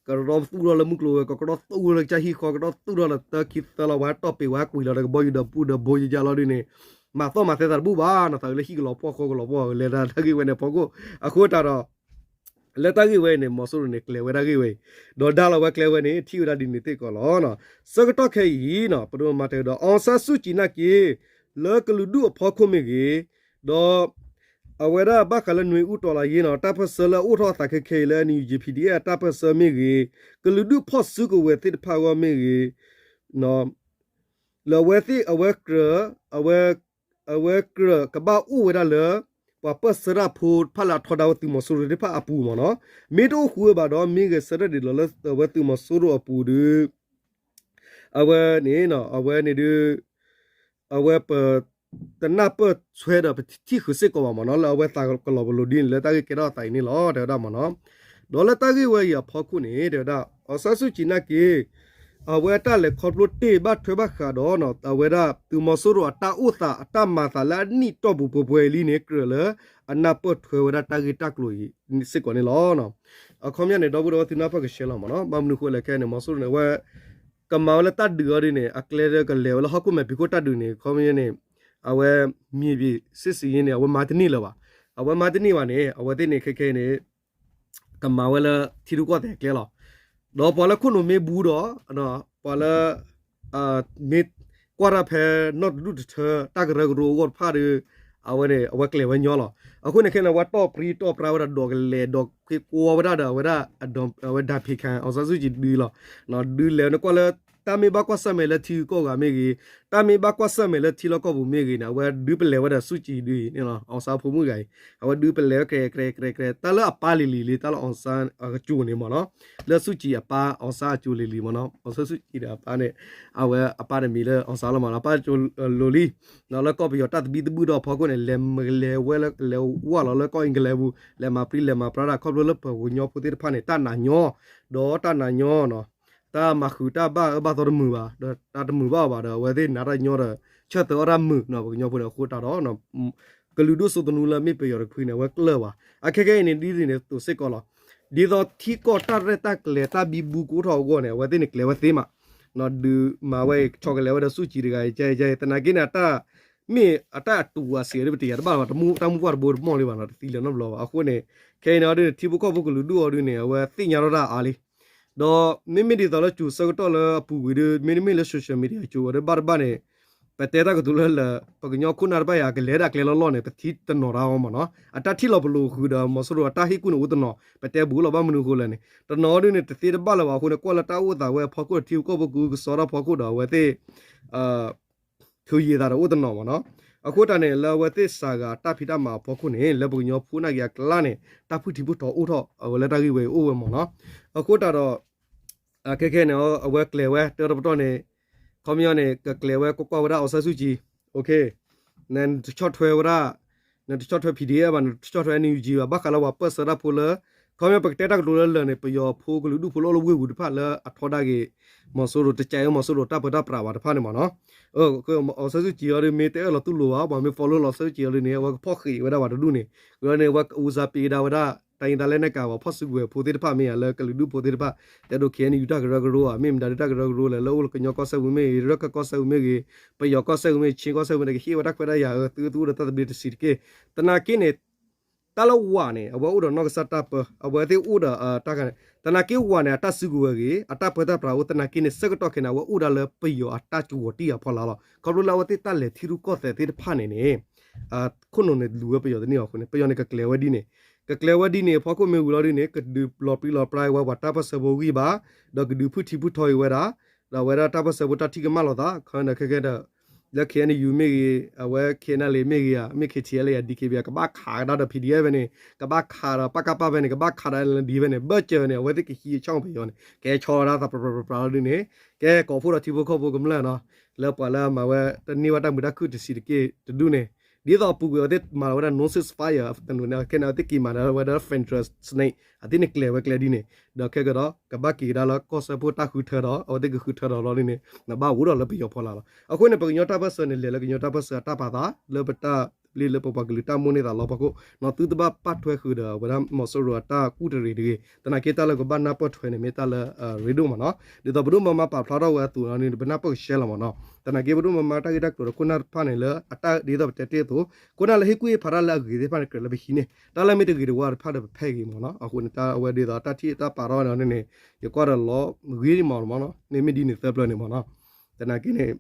ကရီသူၣ်ထီၣ်လၢမုၢ်ကျိၤဝဲၤကွာ် ကရီသူၣ်ထီၣ်လၢကစၢ်ဟံၣ်ဃီ ကရီသူၣ်ထီၣ်လၢတၢ်ခံသၢလီၤ ပှၤတီၢ်ပ့ၤဝဲကွံာ်လီၤဒီးကဘီယူၤဒီးပူဒီးဘိယယလီၤဒုးန့ၣ်, မၤသီၣ်မၤသဲသးတဘူၣ်ဘၣ်နီၤ, သးလၢဟံၣ်ကလီၤပှီၢ်ဃီကလီၤပှီၢ် လဲၤတၢ်ဂ့ၢ်ဝဲန့ၣ်ဖီခိၣ်, အဃိတၢ်ဒီး လၢတၢ်ဂ့ၢ်ဝဲအံၤန့ၣ် မီၤစိရိၤန့ၣ် ကျဲၤဝဲဒၣ်ဂ့ၢ်ဝဲအံၤ, ဒီးဒါလီၤဝဲကျဲဝဲန့ၣ် ထံၣ်ဝဲဒၣ်ဒ်န့ၣ်သ့ၣ်ကီးလီၤ. ဆၢကတီၢ်ခဲအံၤနီၤ ပဒိၣ်မၤတဲဒီး အောင်ဆန်းစုကြည် နာ်က့ လၢကလုာ်ဒူၣ်အဖီခိၣ်မ့ၢ်ဂ့ၤ, ဒီး အဝဲဒၣ်ဘၣ်ဃးလၢနွေဦးတော်လှန်ရေးနီၤ တၢ်ပၢၢ်ဆၢလၢအအိၣ်ထီၣ်အသးခဲခဲအံၤလၢ NUG PDF အတၢ်ပၢၢ်ဆၢမ့ၢ်ဂ့ၤ, ကလုာ်ဒူၣ်ဖီၣ်စုကဝဲၤသ့ၣ်တဖၣ်အဂီၢ်မ့ၢ်ဂ့ၤ လၢအဝဲသ့ၣ်အဝဲကြၢး အဝဲ အဝဲကြၢးကဘၣ်အိၣ်ဝဲဒၣ်လၢ ပှၤပၢၢ်ဆၢတၢ်ဖိတဖၣ်လၢအထီဒါဝဲသုးမီၤစိရိၤသ့ၣ်တဖၣ်အပူၤမ့ၢ်နီၤ, မ့ၢ်တအိၣ်ဃူဝဲဘၣ်ဒီး မ့ၢ်ဂဲၤဆၢထၢၣ်ဒံးလီၤလၢအဝဲသုးမီၤစိရိၤအပူၤဒုး အဝဲန့ၣ် အဝဲန့ၣ်ဒုး အဝဲပ တနၢ်ပၢၢ်ဆွဲဒီးပထံၣ်ဃုာ်စ့ၢ်ကီးဘၣ်မ့ၢ်နီၤ လၢအဝဲသးကလီၤပလိာ်ဒ်န့ၣ် လၢတၢ်ဂ့ၢ်ကဲထီၣ်အသးအံၤန့ၣ်လီၤ တဲဝဲဒၣ်မ့ၢ်နီၤ. ဒီးလၢတၢ်ဂ့ၢ်ဝဲအံၤအဖီခိၣ်န့ၣ် တဲဝဲဒၣ် အောင်ဆန်းစုကြည် နာ်က့ အဝဲတၢ်လဲၤခီဖျိတ့ၢ်ဘၣ်ထွဲဘၣ်ဃးဒီး အဝဲဒၣ်သုးမီၤစိရိၤအတၢ်အိၣ်သးအတၢ်မၤသးလၢအနံၣ်တီၢ်ပူၤပှဲၤပှဲၤလံန့ၣ် ကြၢးလၢအနၢ်ပၢၢ်ထွဲဝဲဒၣ်တၢ်ဂ့ၢ်တၢ်ကျိၤအံၤစ့ၢ်ကီးန့ၣ်လီၤ. အခီပညီန့ၣ် ဒီပုၢ်ဒီဝဲၢ်သုနၢ်ပၢၢ်ကဆှၢလီၤမ့ၢ်နီၤ, ဘၣ်မနုၤဃိလဲၣ်ခဲအံၤန့ၣ် မီၤစိရိၤန့ၣ် အဝဲ ကမၤဝဲလၢတၢ်ဒုးအီၤဒ်န့ၣ် အကျဲလၢကလဲၤဝဲလၢဟီၣ်ခိၣ်မဲာ်ဖံးခိၣ်တၢ်ဒုးန့ၣ် ခီပညီန့ၣ် အဝဲ မြေပြင်စစ်ဆင်ရေးန့ၣ် အဝဲမၤတန့ၢ်လၢၤဘၣ်. အဝဲမၤတန့ၢ်ဘၣ်န့ၣ် အဝဲသ့ၣ်န့ၣ် ခဲခဲအံၤန့ၣ် ကမၤဝဲလၢထံရူၢ်ကီၢ်သဲးအကျဲလီၤ. ဒီးပှၤလၢခိၣ်နူာ်မ့ၢ်ဘူးဒီး ပှၤလၢ မ့ၢ်ကွၢ်တၢ်ဖဲနီၢ်တဒူၣ်တထၢ တၢ်ကရၢကရိအဂီၢ်တဖၣ်ဒီး အဝဲန့ၣ် အဝဲကျဲၤဝဲညီလီၤ. အဃိန့ၣ် ခဲန့ၣ် အဝဲတီၢ်ပြံတီၢ်ပြါဝဲဒၣ်ဒီးကလဲၤဒီးဃ့ကွီဝဲဒၣ်ဒီး အဝဲဒၣ် အဝဲဒၣ်ဖံးခါ အောင်ဆန်းစုကြည် ဒုးလီၤ. ဒုးလဲၤနကွၢ်လၢ တၢ်မ့ၢ်ဘၣ်ကွၢ်ဆၢၣ်မဲာ်လၢထံဂုၤကီၢ်ဂၤမ့ၢ်ဂ့ၤ, တၢ်မ့ၢ်ဘၣ်ကွၢ်ဆၢၣ်မဲာ်လၢထံလီၢ်ကီၢ်ပူၤမ့ၢ်ဂ့ၤန့ၣ် အဝဲဒုးပလဲၤဝဲဒီး စူၣ်ကံဒုးအံၤန့ၣ်လီၤ. အောင်ဆန်းဖိမုၣ်ဂၤအံၤ အဝဲဒုးပလဲၤဝဲ ကြဲးကြဲးကြဲးကြဲး တၢ်လၢအပၢ်လံၤလံၤလံ တၢ်လၢအောင်ဆန်းအကစူၤန့ၣ်မ့ၢ်နီၤ, လၢစူၣ်ကံအပၢ် အောင်ဆန်းအကစူၤလံၤလံၤမ့ၢ်နီၤ, အောင်ဆန်းစူၣ်ကံဒီးအပၢ်န့ၣ် အဝဲအပၢ်တမံၤလၢ အောင်ဆန်းလီၤမ့ၢ်နီၤ, အပၢ်ကစူၤလိၤလံ လၢကီၢ်ပယီၤတၢ်သဘံၣ်သဘုၣ်ဒီးအဖီခိၣ်န့ၣ် လဲၤမလဲၤဝဲလၢ လဲၤဝဲလီၤလၢကီၢ်အ့ကလံးပူၤ လဲၤမၤပြံလဲၤမၤပြါတၢ် ခီဖျိလၢပှၤကညီဖိသ့ၣ်တဖၣ်န့ၣ် တၢ်နာ်ညီ ဒီးတၢ်နာ်ညီနီၤ, တၢ်မၤဃုာ်တၢ်ဘၣ်အၢဘၣ်သီတမုာ်ဘၣ်, ဒီးတၢ်တမုာ်ဘၣ်အီၤဘၣ်ဒီး အဝဲသ့ၣ်နာ်တၢ်ညီဒီး ဆၢသၢအီၣ်တၢ်မုာ်နီၤ, ပှၤကညီဖိန့ၣ် အဃိတၢ်ဒီး ကလုာ်ဒူၣ်စိသနူလၢမ့ၢ်ပယီၤတဖုန့ၣ် အဝဲကျၢၢ်ဘၣ်. အခဲခဲအံၤန့ၣ် ဒ်န့ၣ် တိၤစ့ၢ်ကီးလီၤ. ဒ်သိးထံကီၢ်တၢ်ရဲၣ်တၢ်ကျဲၤတၢ်ဘံဘူကအိၣ်ထီၣ်အဂီၢ်န့ၣ် အဝဲသ့ၣ်န့ၣ်ကျဲၤဝဲသ့မး, ဒုးမၤဝဲအံၤ ဆီၣ်ကလဲၤဝဲဒီးစူၣ်ကံတဂၤအံၤ ကဲအံၤ ကဲအံၤ သနာ်က့န့ၣ် တၢ်မ့ၢ်အတၢ်အတူးအစ့းဒ်ပတယၤတဘၣ်ဘၣ် တၢ်မူပှၢ်တဘိတမီၢ်လံဘၣ်နီၤ, တသံလၢၤနီတဘျီဘၣ်. အဃိန့ၣ် ခဲအံၤန့ၣ်ဒ်န့ၣ် ထံဖိကီၢ်ဖိကလုာ်ဒူၣ်အီၤဒ်န့ၣ် အဝဲသ့ၣ်ညါထီၣ်တၢ်အါလံ ဒီးမ့မ့ၢ်ဒ်သိးလၢကၠိၤဆၢကတီၢ်လၢအပူၤကွံာ်ဒီး မ့တမ့ၢ်လၢ social media ကၠိၤဝဲဒၣ်ဘၣ်တဘၣ်န့ၣ် ပတဲတၢ်ကတိၤလၢလၢ ပှၤကညီခိၣ်နၢ်တဖၣ်အံၤ အကလဲၤဒၣ်ကျဲလီၢ်လီၢ်န့ၣ် ပထံၣ်တနီၤတၢ်အီၤမ့ၢ်နီၤ, အတၢ်ထံၣ်လီၤပလိာ်ဃုာ်ဒီး မီၤစိရိၤအတၢ်ဟ့ၣ်ကူၣ်န့ၣ်အိၣ်တနီၤ, ပတဲဘူးလီၤဘၣ်မနုၤအဃိလဲၣ်န့ၣ် တနီၤဒ်န့ၣ် တသ့တဘၣ်လၢၤဘၣ်အဃိန့ၣ် ကွၢ်လၢတၢ်အိၣ်သးဝဲအဖီခိၣ်ဒီး ထံဖိကီၢ်ဖိကကဆှီတၢ်ဖီခိၣ်ဒီး အဝဲသ့ၣ် ထုးယံာ်သးဒီးအိၣ်တနီၤမ့ၢ်နီၤ. အဃိတၢ်န့ၣ် လၢအဝဲသ့ၣ်စှၤဂၤတၢ်ဖံးတၢ်မၤအဖီခိၣ်န့ၣ် လၢပှၤကညီဖိနာ်က့ၤအကျါန့ၣ် တၢ်ဖုၣ်ထံဖုၣ်ထီအိၣ်ထီၣ် အဝဲလၢတၢ်ဂ့ၢ်ဝဲအံၤအိၣ်ဝဲမ့ၢ်နီၤ. အဃိတၢ်ဒီး ခဲခဲန့ၣ် အဝဲကျဲၤဝဲ တၢတပတီၢ်န့ၣ် ခီပညီန့ၣ် ကကျဲၤဝဲကွၢ်ကွၢ်ဝဲဒၣ် အောင်ဆန်းစုကြည် နတဆီၣ်ထွဲဝဲဒၣ် နတဆီၣ်ထွဲ PDF ဘၣ် နတဆီၣ်ထွဲ NUG ဘၣ် ဘၣ်ဃးလၢပှၤပၢၢ်ဆၢတၢ်ဖိလၢ ခီပညီပကတဲတၢ်ကတိၤလၢလၢာ်န့ၣ် ပယီၤဖိကလုာ်ဒူၣ်ဖိလၢအိၣ်လၢဝ့ၢ်ပူၤတဖၣ်လၢအထီဒါက့ၤ မီၤစိရိၤ တကးအၢ မီၤစိရိၤတၢ်ပၢတၢ်ပြးဘၣ်တဖၣ်န့ၣ်မ့ၢ်နီၤ. အောင်ဆန်းစုကြည်အီၤဒ်မ့ၢ်တအဲၣ်လီၤတူၢ်လိာ်ဘၣ် ပှၤမ့ၢ် follow လီၤ အောင်ဆန်းစုကြည်အီၤဒ်န့ၣ် အဝဲကဖီၣ်ဃံးဝဲဒၣ်ပှၤတဒူၣ်န့ၣ် ကန့ၣ် အဝဲက ဦးစားပေး ကဒါဝဲဒၣ် တိုင်းရင်းသားလက်နက်ကိုင် ပှၤဖီၣ်စုကဝဲၤဖိသ့ၣ်တဖၣ်မ့ၢ်ဧါ လၢကလုာ်ဒူၣ်ဖိသ့ၣ်တဖၣ် တဲဒိး KNU တၢ်ကရၢကရိဧါ မ့ၢ်မတၤဒ်တၢ်ကရၢကရိလဲၣ် လၢအိၣ်လၢကညီကီၢ်စဲၣ်ပူၤမ့ၢ်ဂ့ၤ ရခၢၣ်ကီၢ်စဲၣ်ပူၤမ့ၢ်ဂ့ၤ ပယီၤကီၢ်စဲၣ်ပူၤမ့ၢ်ဂ့ၤ ကၠ့ၣ်ကီၢ်စဲၣ်ပူၤန့ၣ် ကဟ့ၣ်ဝဲတၢ်ခွဲးတၢ်ယာ်အၢ သုသုအိၣ်ဒီးတၢ်သဘျ့တဆံးတက့ၢ်. သနာ်က့န့ၣ် တၢ်လၢဝၤန့ၣ် အဝဲအိၣ်ဒီးနီၢ်ကစၢ်တၢ်ပၢ အဝဲသ့ၣ်အိၣ်ဒီးတၢ်ဂၤန့ၣ် သနာ်က့ဝၤန့ၣ် အတၢ်စုကဝဲၤဂ့ၤ အတၢ်ပၢတၢ်ပြးအိၣ် သနာ်က့န့ၣ် ဆၢကတီၢ်ခဲန့ၣ် အဝဲအိၣ်ဒၣ်လၢပယီၤအတၢ်ကဝီၤတံၢ်အဖီလာ်လီၤ. ခီဖျိလၢအဝဲသ့ၣ်တၢ်လဲၤထံရူၢ်ကီၢ်သဲးသ့ၣ်တဖၣ်န့ၣ်န့ၣ် ခိၣ်နူာ်န့ၣ်လူၤဝဲပယီၤတန့ၢ်အီၤအဃိန့ၣ် ပယီၤန့ၣ်ကကျဲၤဝဲဒ်န့ၣ် ကကျဲၤဝဲဒ်န့ၣ် အဖီခိၣ်မ့ၢ်ဝံၤလီၤဒ်န့ၣ် ကဒုးလီၤပြံလီၤပြါဝဲပှၤတၢ်ပၢၢ်ဆၢဖိဂံၢ်ဘါ ဒီးကဒုးဖုၣ်ထံဖုၣ်ထီအံၤဝဲဒၣ် ဒီးအဝဲဒၣ်တၢ်ပၢၢ်ဆၢဖိတၢ်ထံၣ်ကမၣ်လိာ်သး ခီခဲခဲဒီး လၢ KNU မ့ၢ်ဂ့ၤ အဝဲ KNLA မ့ၢ်ဂ့ၤဧါ မ့ၢ် KTLA ဧါ DKBA ကဘၣ်ခးကဒါဒီး PDF ဖဲန့ၣ် ကဘၣ်ခးဒီး ပကဖ ဖဲန့ၣ် ကဘၣ်ခးဒီး NLD ဖဲန့ၣ် ဘၢၣ်စၢၤန့ၣ် အဝဲသ့ၣ်ကဟံးအဆီၣ်ပယီၤန့ၣ် ကဲဆီလီၤဒၣ်သးပြးပြးပြးလီၤဒ်န့ၣ် ကဲကိးဖှိၣ်ဒီးထံဖိကီၢ်ဖိကမျၢၢ်နီၤ လၢပှၤလၢအမၤဝဲ တန့ၢ်ဘၣ်တၢ်မုာ်တၢ်ခုၣ်တဆံးတက့ၢ်တဒူၣ်န့ၣ် ဒ်သိးအပူၤကွံာ်အဝဲသ့ၣ်မၤလီၤဝဲဒၣ် no ceasefire တနူၤန့ၣ် ခဲန့ၣ် အဝဲသ့ၣ်က့ၤမၤလီၤဝဲဒၣ် federal state အသ့ၣ်န့ၣ်ကျဲၤဝဲကျဲဒ်န့ၣ် ဒီးခဲကဒီး ကဘၣ်က့ၤကဒါလၢကီၢ်စၢဖှိၣ်တၢ်ဃုထၢဒီး အဝဲသ့ၣ်ကဃုထၢဒီးလီၤဒ်န့ၣ် နဘၣ်အိၣ်ဒီးလၢပယီၤဖီလာ်လီၤ. အဃိန့ၣ် ပကညီတၢ်ပၢၢ်ဆၢန့ၣ် လဲၤလၢကညီတၢ်ပၢၢ်ဆၢအတၢ်ပာ်သး လၢပတၢ်ပျ့လၢပပှၤကလုာ်တၢ်မိၣ်န့ၢ်သးလီဖီခိၣ် နီၤသုတဘၣ်ပာ်ထွဲဃုာ်ဒီး အဝဲဒၣ်မီၤစိရိၤအတၢ်ကူၣ်တရံးတဂ့ၤ သနာ်က့တၢ်လၢကဘၣ်နၢ်ပၢၢ်ထွဲန့ၣ် မ့ၢ်တၢ်လၢရ့ဒိၣ်မးနီၤ ဒ်သိးပဒိၣ်မၤမါပာ်ဖျါထီၣ်ဝဲအသိးန့ၣ် ပနၢ်ပၢၢ်ကဆှဲလီၤမးနီၤ သနာ်က့ပဒိၣ်မၤမါတၢ်ဂ့ၢ်တၢ်ကျိၤဒီးခိၣ်နၢ်တဖၣ်န့ၣ် လၢအတၢ်ဒ်သိးပတဲတ့ၢ်အသိး ခိၣ်နၢ်လၢဟ့ၣ်ကူၣ်ဟ့ၣ်ဖးတၢ်လၢအဂ့ၤသ့ၣ်တဖၣ်န့ၣ် ကြၢးလၢပဟံးန့ၢ် တၢ်လၢမ့ၢ်တဂ့ၤတဝါတဖၣ်ဒီးပဖဲဂ့ၤမးနီၤ အဃိန့ၣ် တၢ်အဝဲဒ်သိးတၢ်ထံၣ်တၢ်ပာ်ထီၣ်န့ၣ်န့ၣ် ယကွၢ်ဒီးလီၤဂ့ၤမးမးနီၤ မ့မ့ၢ်ဒ်န့ၣ်သၢပျၢၤန့ၣ်မးနီၤ သနာ်က့န့ၣ်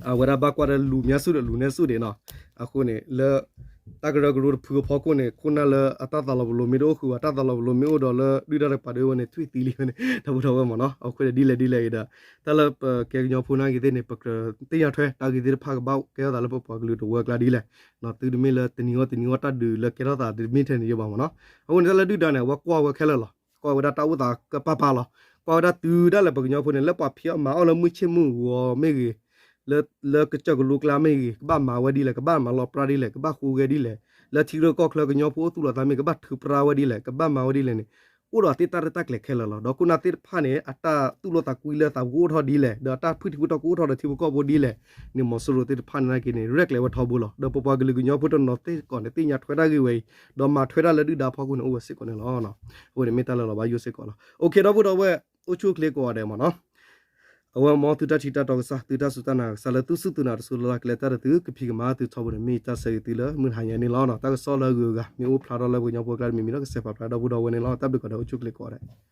အဝဲဒၣ်ဘၣ်ကွၢ်ဒီးလူၤမးဆူၣ်ဒီးလူၤနဲၣ်ဆူၣ်ဒံးနီၤ အဃိန့ၣ် လၢ တၢ်ကရၢကရိတဖုအဖီခိၣ်န့ၣ် ခိၣ်နၢ်လၢအတၢ်သးလီၤပလိာ်မ့ၢ်တအိၣ်ဃုာ်ဘၣ် တၢ်သးလီၤပလိာ်မ့ၢ်အိၣ်ဒီးလၢဒုၣ်ဒါတကပၤဒ်ဝဲန့ၣ် ထွံၣ်သံလံဝဲန့ၣ် တၢ်ဘူၣ်ထီၣ်ဝဲမးနီၤ အဃိန့ၣ်ဒ်လဲၣ်ဒ်လဲၣ်အံၤဒီး တၢ်လၢပကဲကညီဖိနာ်က့ၤသ့ၣ်န့ၣ် ပကြၢးသ့ၣ်ညါထွဲ တၢ်ဂ့ၢ်သ့ၣ်တဖၣ်ကဘၣ်ကဲထီၣ်သးလၢပပှၤကလုာ်တဝၢကျါဒ်လဲၣ် နီၤသုတမ့ၢ်လၢတနံၤဂီၢ်တနံၤဂီၢ်တၢ်ဒုးလၢကဲထီၣ်သးတမ့ၢ်ထဲန့ၣ်ယဘၣ်မးနီၤ အဃိန့ၣ် တၢ်လၢဒုၣ်ဒါန့ၣ် အဝဲကွၢ်ဝဲခဲလၢာ်လီၤ ကွၢ်ဝဲဒၣ်တၢ်အိၣ်သးကပာ်ပာ်လီၤ ကွၢ်ဝဲဒၣ်တုၤဒၣ်လဲာ်ပကညီဖိန့ၣ် လၢပှၤဖံးအီၣ်မၤအီၣ်လၢမုၢ်ဆ့ၣ်မုၢ်ဂီၤမ့ၢ်ဂ့ၤ လၢ လၢကစၢၢ်ကလိကျါမ့ၢ်ဂ့ၤ ကဘၣ်မၤဝဲဒ်လဲၣ် ကဘၣ်မၤလီၤပြါဒ်လဲၣ် ကဘၣ်ဃုဂဲၤဒ်လဲၣ် လၢထံရူၢ်ကီၢ်ချၢကညီဖိအိၣ်သူၣ်လီၤသးမ့ၢ် ကဘၣ်ထုးပြါဝဲဒ်လဲၣ် ကဘၣ်မၤဝဲဒ်လဲၣ်န့ၣ် အိၣ်ဒီးသ့ၣ်တၢ်ရဲၣ်တၢ်ကျဲၤခဲလၢာ်လီၤ. ဒီးခိၣ်နၢ်သ့ၣ်တဖၣ်န့ၣ် အတၢ်သူၣ်လီသးကွံလၢသးကအိၣ်ထီၣ်ဒ်လဲၣ် ဒီးအတၢ်ဖုၣ်ထံဖုၣ်ထီကအိၣ်ထီၣ်ဒီးထံဖိကီၢ်ဖိဒ်လဲၣ်န့ၣ် မီၤစိရိၤသ့ၣ်တဖၣ်န့ၣ်နာ်က့ၤန့ၣ် ရဲၣ်ကျဲၤဝဲထီဘိလီၤ. ဒီးပပှၤကလုာ်ကညီဖိတနီၤသ့ၣ်ကီးန့ၣ် သ့ၣ်ညါထွဲတၢ်ဂ့ၢ်ဝဲအံၤ ဒီးမၤထွဲတၢ်လၢဒုၣ်ဒါဖီခိၣ်န့ၣ် အိၣ်ဝဲစ့ၢ်ကီးန့ၣ်လီၤ. အဃိန့ၣ်မ့ၢ်တၢ်လၢလီၤဘၣ်ယိၣ်စ့ၢ်ကီးလီၤ. အိၣ်ခ့ ဒီပုၢ်ဒီဝဲၢ် အိၣ်ဆူၣ်အိၣ်ချ့ကိးဂၤဒဲးမးနီၤ အဝဲမ်သုတၢ်ထံၣ်တၢ်တီကစၢ် သုတၢ်စူၢ်တၢ်နာ်ကစၢ်လၢသုစူၢ်သုနာ်တစူၢ်လၢ်လၢ် ကလဲၤတၢ်ဒီးသု ကဖံးကမၤသုထီဘိန့ၣ် မ့ၢ်တၢ်ဆၢဂ့ၤသုလၢမုၢ်ဟါညါန့ၣ်လီၤ. တၢ်ကစီၣ်လၢအဂုၤအဂၤ မ့ၢ်အိၣ်ဖျါထီၣ်လၢပကညီဖိကျါတမံၤမံၤဒီး ကစဲးပာ်ဖျါဒီပုၢ်ဒီဝဲၢ်န့ၣ်လီၤ. တၢ်ဘျုးကိးဂၤဒဲး အိၣ်ဆူၣ်အိၣ်ချ့ကိးဂၤဒဲး